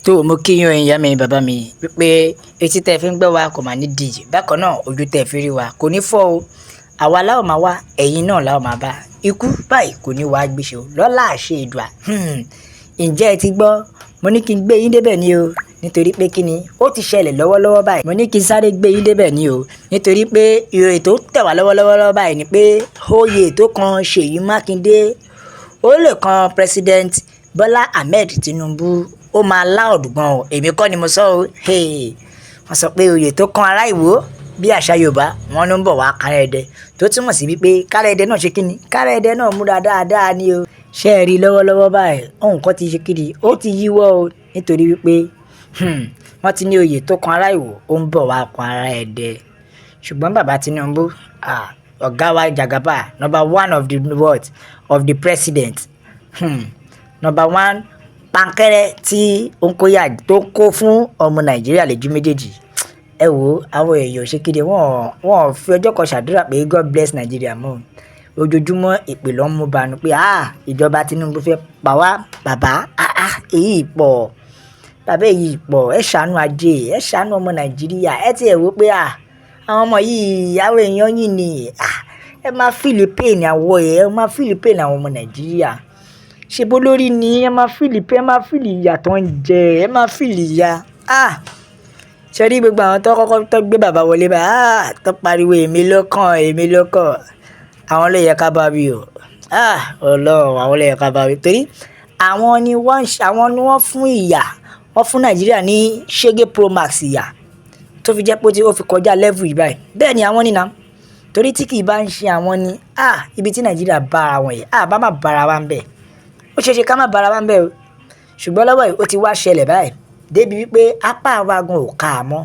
Tó mo kí yín, ìyá mi, bàbá mi, wípé etí tẹ́ fi ń gbọ́ wa kò máa ní dì. Bákan náà, ojú tẹ́ fi rí wa kò ní fọ́ o. Àwa la ó máa wá, ẹ̀yin náà la ó máa bá. Ikú báyìí kò ní wá gbéṣẹ́ o lọ́lá àṣẹ Èdùà. Ǹjẹ́ ẹ ti gbọ́? Mo ní kí n gbé yín débẹ̀ ni o, nítorí pé kí ni ó ti ṣẹlẹ̀ lọ́wọ́lọ́wọ́ báyìí. Mo ní kí n sáré gbé yín débẹ̀ ni o, nítorí pé ìròyìn tó tẹ̀ wá lọ́wọ́lọ́wọ́ báyìí ni pé oyè tó kan Ṣèyí Mákindé, ó lè kan President Bọ́lá Ahmed Tinubu. Ó máa loud gan o. Èmi kọ́ ni mo sọ o. Wọ́n sọ pé oyè tó kan ará Ìwó, bí àṣà Yorùbá, wọn ló ń bọ̀ wá kárẹ̀ ẹdẹ, tó túmọ̀ sí wípé kárẹ̀ ẹdẹ náà ṣe kíni, kárẹ̀ ẹdẹ náà múra dáadáa ni o. Ṣé ẹ rí lọ́wọ́lọ́wọ́ báyìí, nǹkan ti ṣe kíni, ó ti yíwọ́ o, nítorí wípé wọ́n ti ní oyè tó kan ará Ìwó, ó ń bọ̀ wá kan ará Ẹdẹ. Ṣùgbọ́n bàbá Tinubu, ọ̀gá wa Jagaba, number one of the what of the president, number one pankẹ́rẹ́ tí ó ń kóyà tó kó fún ọmọ Nàìjíríà lójú méjèèjì. Ẹ wo àwọn èèyàn ṣe kéde, wọ́n fi ọjọ́ kan ṣàdúrà pé "God bless Nigeria" mọ́. Ojoojúmọ́ ìpè ló ń mú banu pé, "Ah, ìjọba Tinubu fẹ́ pa wá." Bàbá, ah ah, èyí pọ̀. Bàbá, èyí pọ̀. Ẹ ṣàánú ajé, ẹ ṣàánú ọmọ Nàìjíríà. Ẹ ti ẹ̀ wò pé, ah, àwọn ọmọ yìí, àwọn èèyàn yìí ni. Ah, ẹ máa feel pain àwọn ẹ máa feel pain àwọn ọmọ Nàìjíríà. Ṣe bó lórí ni ẹ máa feel pain, ẹ máa feel ìyà tó ń jẹ, ẹ máa feel ìyà. Ah, ṣe rí gbogbo àwọn tó kọ́kọ́ tó gbé bàbá wọlé bá, ah, tó pariwo "Èmi ló kàn, èmi ló kàn", àwọn ló yẹ ká bá wí o. Ah, Ọlọ́run, àwọn ló yẹ ká bá wí, torí àwọn ni wọ́n fún ìyà, wọ́n fún Nàìjíríà ní ṣége pro max, ìyà tó fi jẹ́ pé ó fi kọjá level yìí báyìí. Bẹ́ẹ̀ ni, àwọn nínà, torí tí kì í bá ń ṣe àwọn ni, ah, ibi tí Nàìjíríà bá ara wọn yìí, ah, bá má bára wa ń bẹ̀, ó ṣeé ṣe ká má bára wa ń bẹ̀ o. Ṣùgbọ́n lọ́wọ́ yìí, ó ti wá ṣẹlẹ̀ báyìí débi wípé apá wa gan ò ká a mọ́,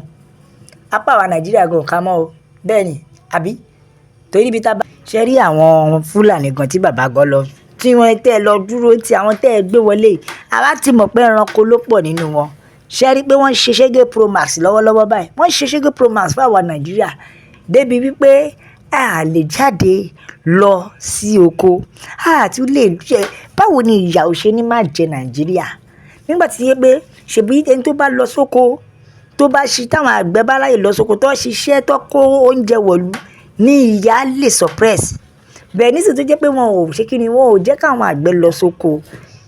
apá wa Nàìjíríà gan ò ká mọ́ o. Bẹ́ẹ̀ ni, àbí torí ibi tá a bá ṣe rí àwọn Fúlàní gan tí bàbá gan lọ, tí wọ́n tẹ́ lọ dúró, tí àwọn tẹ́ ẹ gbé wọlé, àwa ti mọ̀ pé ẹranko ló pọ̀ nínú wọn. Ṣe rí pé wọ́n ń ṣe ṣégé pro max lọ́wọ́lọ́wọ́ báyìí? Wọ́n ń ṣe ṣégé pro max fún àwa Nàìjíríà débi wípé a lè jáde lọ sí oko, a tún lè jẹ. Báwo ni ìyà ò ṣe ní má jẹ Nàìjíríà, nígbà tí yé pé ṣèbí ẹni tó bá lọ sóko, tó bá ṣi táwọn àgbẹ̀ bá ráyè lọ sóko, tó ṣiṣẹ́, tó kó oúnjẹ wọ̀lú ní, ìyà lè suppress bẹ́ẹ̀. Nísìnyí tó jẹ́ pé wọn ò ṣe kí ni, wọn ò jẹ́ káwọn àgbẹ̀ lọ sóko,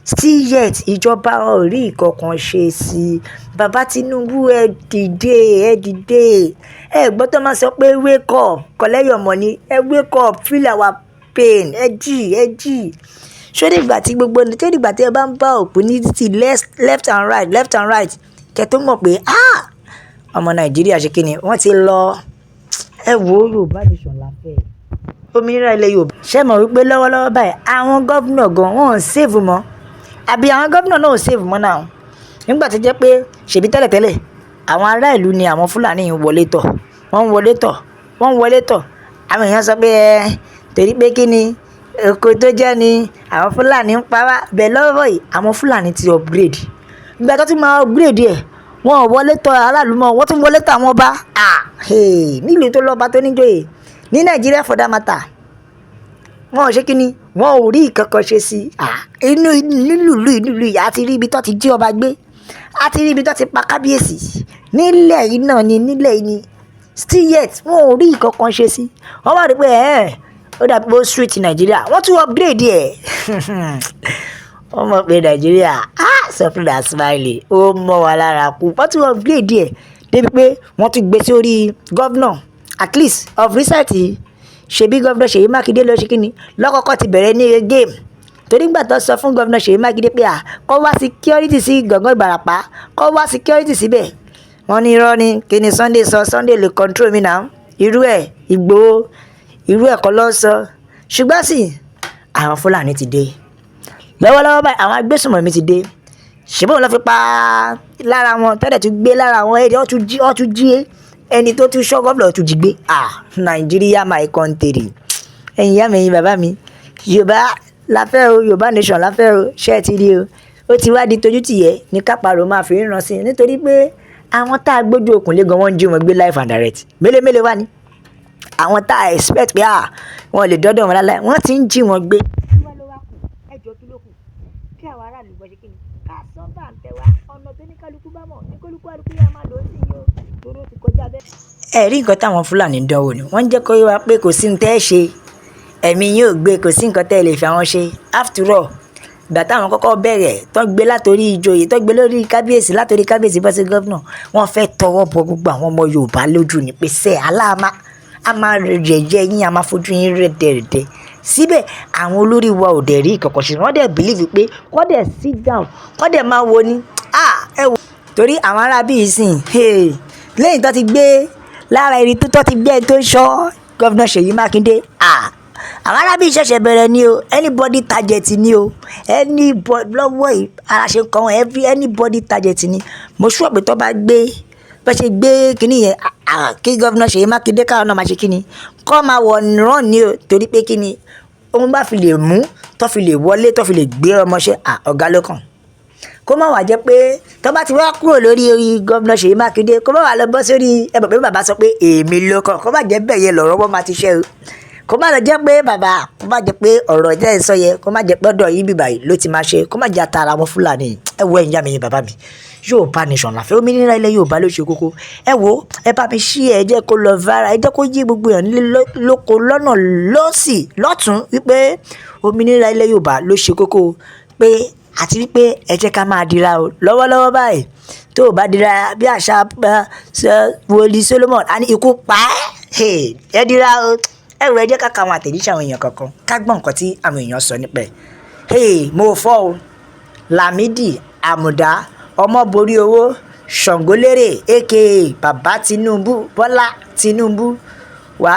still yet ìjọba ò rí ìkankan ṣe sí i. Bàbá Tinubu, ẹ dìde, ẹ dìde. Ẹ gbọ́ tó máa sọ pé "Wake up, collect your money." Ẹ wake up, feel our pain. Ẹ jí, ẹ jí. Ṣó dìgbà tí gbogbo, ṣó dìgbà tí ẹ bá ń bá òkú ní títì left and right, left and right, kẹ́ tó mọ̀ pé, ah, ọmọ Nàìjíríà ṣe kí ni, wọ́n ti lọ? Ẹ wo, Yorùbá nation la fẹ́, òmìnira ilẹ̀ Yorùbá. Ṣé mọ̀ wípé lọ́wọ́lọ́wọ́ báyìí, àwọn governor gan wọn ò safe mọ́? Àbí àwọn governor náà ò safe mọ́ náà, nígbà tó jẹ́ pé ṣèbí tẹ́lẹ̀tẹ́lẹ̀, àwọn ará ìlú ni àwọn Fúlàní ń wọlé tọ̀, wọ́n ń wọlé tọ̀, wọ́n ń wọlé tọ̀. Àwọn èèyàn sọ pé ẹ torí pé kí ni oko tó jẹ́ ni àwọn Fúlàní ń pa wá bẹ́ẹ̀. Lọ́wọ́ yìí, àwọn Fúlàní ti upgrade. Ìgbà tó tún máa upgrade ẹ̀, wọn ò wọlé tọ̀ aráàlú mọ́, wọ́n tún wọlé tọ̀ àwọn ọba. Ah, nílùú tó lọ́ba, tó níjòyè ní Nàìjíríà for that matter, wọn ò ṣe kí ni, wọn ò rí ìkankan ṣe sí i. Inú nílùú nílùú yìí, a ti rí ibi tó ti jí ọba gbé, a ti rí ibi tó ti pa kábíyèsí nílẹ̀ yìí náà ni, nílẹ̀ yìí ni. Still yet, wọn ò rí ìkankan ṣe sí. Wọ́n wá rí pé ẹ̀ ó dàbí pé ó sweet Nàìjíríà, wọ́n tún upgrade ẹ̀. Wọ́n mọ̀ pé Nàìjíríà, ah, suffering and smiling, ó mọ́ wa lára kú. Wọ́n tún upgrade ẹ̀ débi pé wọ́n tún gbé sórí governor. At least of recent, ṣebí Governor Ṣèyí Mákindé lọ ṣe kíni lọ́kọ́kọ́ ti bẹ̀rẹ̀ ní game, torí gbà tó sọ fún Governor Ṣèyí Mákindé pé à kó wá security sí Gàngán Ìbàràpá, kó wá security síbẹ̀, wọ́n ní irọ́ ni. Kí ni Sunday sọ? Sunday lè control mi now. Irú ẹ̀ Ìgbòho, irú ẹ̀ kọ́ ló ń sọ. Ṣùgbọ́n sì àwọn Fúlàní ti dé lọ́wọ́lọ́wọ́ báyìí, àwọn agbésùnmọ̀mí ti dé. Ṣùgbọ́n òun ló fi pa lára wọn tẹ́lẹ̀, tún gbé lára àwọn ẹni, ó tún jí ẹni tó tún ṣọ́ gómìnà, tún jí gbé. Ah, Nàìjíríà, my country. Ẹ̀yin ìyá mi, ẹ̀yin bàbá mi, Yorùbá la fẹ́ o, Yorùbá nation la fẹ́ o. Ṣé ẹ ti rí o? Ó ti wá di tójú tìyẹ́ ní kápárò máa fi ríran sí i, nítorí pé àwọn tá a gbójú okùn lé gan, wọ́n ń jí wọn gbé live and direct. Mélòó mélòó wá ní àwọn tá a expect pé, ah, wọn lè dọ́dọ̀ wọn lálẹ́, wọ́n ti ń jí wọn gbé. Kí wá ló wá kù? Ẹ jọ, kí ló kù kí àwọn aráàlú àlùbọ̀ ṣe kíni, ká sán bàǹtẹ́ wa. Ọ̀nà tó ní kálukú bá mọ̀ ní kálukú àlùkù yá máa lò ó sí yìí o, torí ó ti kọjá bẹ́ẹ̀. Ẹ rí nǹkan táwọn Fúlàní ń dánwò ni. Wọ́n ń jẹ́ kó yé wa pé kò sí ní tẹ́ ẹ ṣe, ẹ̀mí yóò gbé, kò sí nǹkan tẹ́ ẹ lè fi àwọn ṣe. After all, ìgbà táwọn kọ́kọ́ bẹ̀rẹ̀ tó ń gbé látòrí ìjòyè, tó ń gbé lórí kábíyèsí, látòrí kábíyèsí bọ́ sí governor, wọ́n fẹ́ tọwọ́ bọ gbogbo àwọn ọmọ Yorùbá lójú ni pé sẹ́ aláàmá a máa yẹ̀yẹ́ yín, a máa fojú yín rẹ́dẹ̀rẹ́dẹ́. Síbẹ̀ àwọn olórí wa ò dẹ̀ rí ìkọ̀kọ̀ ṣe. Wọ́n dẹ̀ believe pé kọ́ dẹ̀ sit down, kọ́ dẹ̀ máa wo ni. Ah, ẹ wò, torí àwọn ará bíi sìn, lẹ́yìn tó ti gbé lára ẹni tó ti gbé ẹni tó ń ṣọ́ Governor Ṣèyí Mákindé, ah, àwọn ará bíi ṣẹ̀ṣẹ̀ bẹ̀rẹ̀ ni o. Anybody target ni o, anybody lọ́wọ́ yìí ara ṣe ń kọ́ wọn, every anybody target ni. Mo sọ pé tó bá gbé bá ṣe gbé kinní yẹn, kí Governor Ṣèyí Mákindé, káwọn náà máa ṣe kinní kọ́ máa wọ̀ rán ni o, torí pé kinní òun bá fi lè mú tó fi lè wọlé, tó fi lè gbé ọmọṣẹ́, ọ̀gá ló kàn. Kó má wàá jẹ́ pé tó bá ti wá kúrò lórí orí Governor Ṣèyí Mákindé, kó má wàá lọ bọ́ sórí ẹ bọ̀ pé bàbá sọ pé èmi ló kàn. Kó má jẹ́ bẹ́ẹ̀ yẹn lọ̀rọ̀ wọ́n máa ti ṣe o. Kó má lọ jẹ́ pé bàbá, kó má jẹ́ pé ọ̀rọ̀ ìjẹ́ ìsọ yẹn, kó má jẹ́ pé ọ̀dọ̀ yìí bíbà yìí ló ti máa ṣe, kó má jẹ́ àtàrà àwọn Fúlàní. Ẹ wo, ẹ̀yin ìyá mi, bàbá mi, Yorùbá nation la fẹ́. Òmìnira ilẹ̀ Yorùbá ló ṣe kókó. Ẹ wo, ẹ bá mi ṣí, ẹ jẹ́ kó lọ viral, ẹ jẹ́ kó yé gbogbo èèyàn nílé lóko, lọ́nà, lọ́sì, lọ́tún, wípé òmìnira ilẹ̀ Yorùbá ló ṣe kókó, pé àti wípé ẹ jẹ́ ká máa dira o lọ́wọ́lọ́wọ́ báyìí. Tó o bá dira bí àṣà wòlíì Solomon, á ní ikú pa ẹ́. Ẹ dira o. Ẹ wo, ẹ jẹ́ ká ka àwọn àtẹ̀jíṣẹ́ àwọn èèyàn kankan, ká gbọ́ nǹkan tí àwọn èèyàn sọ nípa ẹ̀. Mo fọ́ o. Lámìdí Àmùdá Ọmọborí owó Ṣàngólérè, aka Bàbá Tinubu, Bọ́lá Tinubu wá.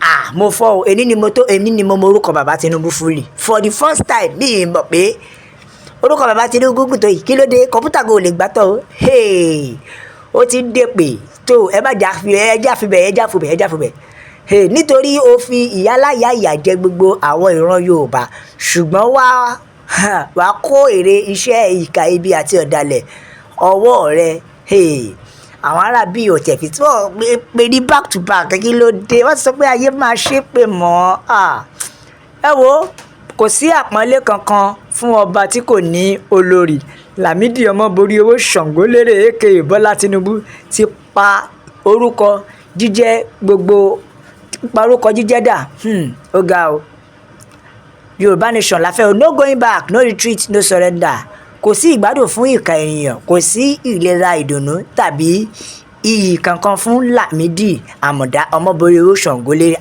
Ah, mo fọ́ o. Èní ni mo tó, èní ni mo mọ orúkọ Bàbá Tinubu fully for the first time. Mi ì mọ̀ pé orúkọ Bàbá Tinubu gùn tó yìí. Kí ló dé? Kọ̀ǹpútà kò lè gbà tọ̀ o. Ó ti ń dèpè tó. Ẹ má jà fi, ẹ já fi bẹ̀, ẹ já fi bẹ̀, ẹ já fi bẹ̀. Nítorí ó fi ìyáláyà ìyà jẹ gbogbo àwọn ìran Yorùbá, ṣùgbọ́n wá wàá kó èrè iṣẹ́ ìkà, ibi àti ọ̀dàlẹ̀ ọwọ́ rẹ̀. Àwọn ará bíi òtẹ̀ fi tí wọ́n pè ní back to back. Kí ló dé? Wọ́n sọ pé ayé máa ṣépè mọ́. Ẹ wo, kò sí àpọ́nlé kankan fún ọba tí kò ní olórí. Lámìdí Ọmọborí owó Ṣàngólérè, aka Bọ́lá Tinubu, ti pa orúkọ jíjẹ́ gbogbo, pa orúkọ jíjẹ́ dà. Ó ga o. Yorùbá nation la fẹ́ o. No going back, no retreat, no surrender. Kò sí ìgbádùn fún ìkà ènìyàn, kò sí ìlera, ìdùnnú tàbí iyì kankan fún Lámìdí Àmọ̀dá Ọmọborí owó Ṣàngólérè.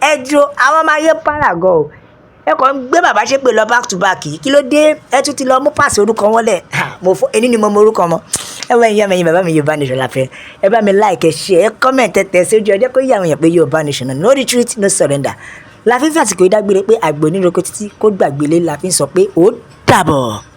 Ẹ dúró, àwọn ọmọ ayé paragon o. Ẹ kàn ń gbé bàbá ṣépè lọ back to back yìí. Kí ló dé? Ẹ tún ti lọ mú pàṣẹ orúkọ wọn lẹ̀. Mo fọ, ẹni ni mo mọ orúkọ wọn. Ẹ wọ, ẹ̀yin ọmọ ẹ̀yin bàbá mi, Yorùbá nation la fẹ́. Ẹ bá mi like, ẹ share, ẹ comment, ẹ tẹ̀ sí ojú ọjọ́, kó yí àwọn èèyàn pé Yorùbá nation, no retreat, no surrender. La fi ń fàsìkò ìdágbére pé àgbò oníroko títí kó gbàgbélé, la fi ń sọ pé ó dàbọ̀.